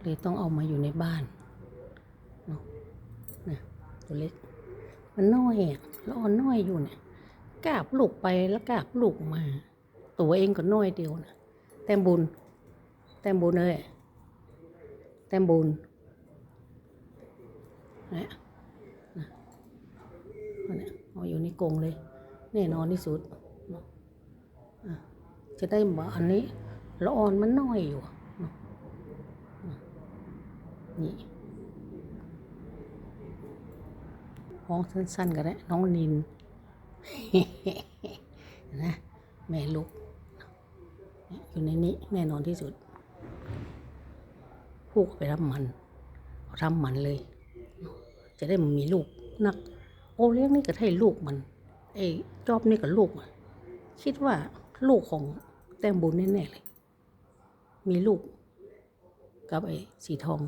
ເລີຍຕ້ອງເອົາມາຢູ່ໃນບ້ານເນາະ. ນະ ຕົວເລັກ ມັນນ້ອຍອະ ລະອ່ອນນ້ອຍຢູ່ນີ້ ກາບລູກໄປລະກາບລູກມາ ຕົວເອງກໍນ້ອຍດຽວນະ. ແຕ້ມບຸນ ແຕ້ມບຸນເອີຍ ແຕ້ມບຸນ ນະ ນະ ເອົາຢູ່ໃນກົງເລີຍ ແນ່ນອນທີ່ສຸດເນາະ. ອາ ຈະໄດ້ບໍ່ ອັນນີ້ລະອ່ອນມັນນ້ອຍຢູ່ເນາະ. ອາ ນີ້ ຮ້ອງສັ້ນໆກໍໄດ້ ນ້ອງນິນ ນະ ແມ່ລູກ ຢູ່ໃນນີ້ແນ່ນອນທີ່ສຸດ. ຜູກເອົາໄປທຳໝັນ ເອົາທຳໝັນເລີຍ ຈະໄດ້ບໍ່ມີລູກໜັກ. ໂອລ້ຽງນີ້ກໍໄດ້ລູກມັນ ໄອ້ຈອບນີ້ກໍລູກມັນ. ຄິດວ່າລູກຂອງແຕ້ມບຸນແນ່ໆເລີຍ ມີລູກກັບໄອ້ສີທອງ.